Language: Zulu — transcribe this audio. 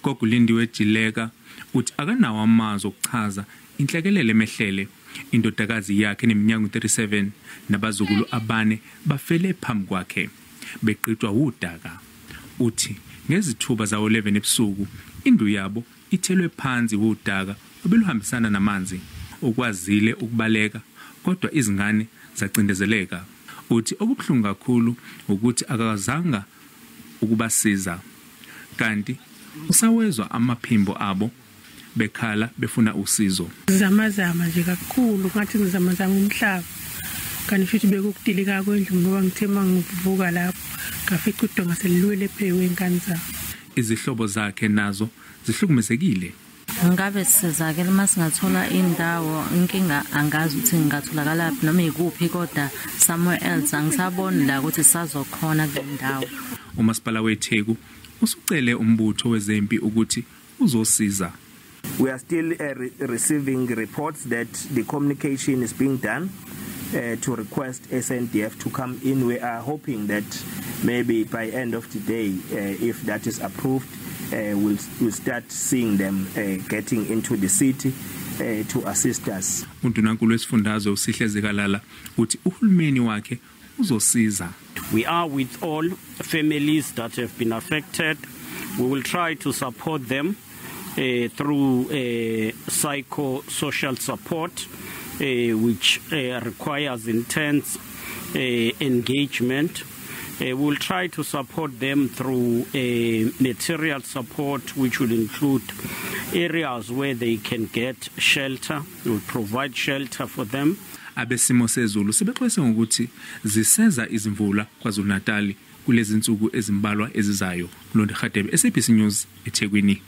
Ugogo Lindiwe Jileka uthi akanawo amazwi okuchaza inhlekelele emehlele. Indodakazi yakhe eneminyaka 37 nabazukulu abane bafele phambi kwakhe beqitshwa udaka. Uthi ngezithuba zawo 11 ebusuku indlu yabo ithelwe phansi udaka obeluhambisana namanzi. Ukwazile ukubaleka kodwa izingane zacindezeleka. Uthi okubuhlungu kakhulu ukuthi akazanga ukubasiza, kanti usawezwa amaphimbo abo bekhala befuna usizo. Ngizamazama nje kakhulu, ngathi ngizamazama umhlaba, kanti futhi bekukudilika kwendlu ngoba ngithe mangivuka lapho ngafica udonga selilwele phezu kwengane zami. Izihlobo zakhe nazo zihlukumezekile. Ngabe sizakele uma singathola indawo, inkinga angazi ukuthi ngingatholakalaphi noma ikuphi, kodwa somewhere else angisaboni la ukuthi sisazokhona kule ndawo. Umasipala weTheku usucele umbutho wezempi ukuthi uzosiza. We are still receiving reports that the communication is being done to request SNDF to come in. We are hoping that maybe by end of the day, if that is approved, we'll start seeing them getting into the city to assist us. Undunankulu wesifundazwe uSihle Zikalala uthi uhulumeni wakhe uzosiza. We are with all families that have been affected. We will try to support them through psychosocial support, which requires intense engagement. We will try to support them through material support, which will include areas where they can get shelter. We will provide shelter for them. Abesimo sezulu sebexwayise ngokuthi ziseza izimvula KwaZulu-Natal kulezi insuku ezimbalwa ezizayo. Mlondi Hadebe, SABC News, eThekwini.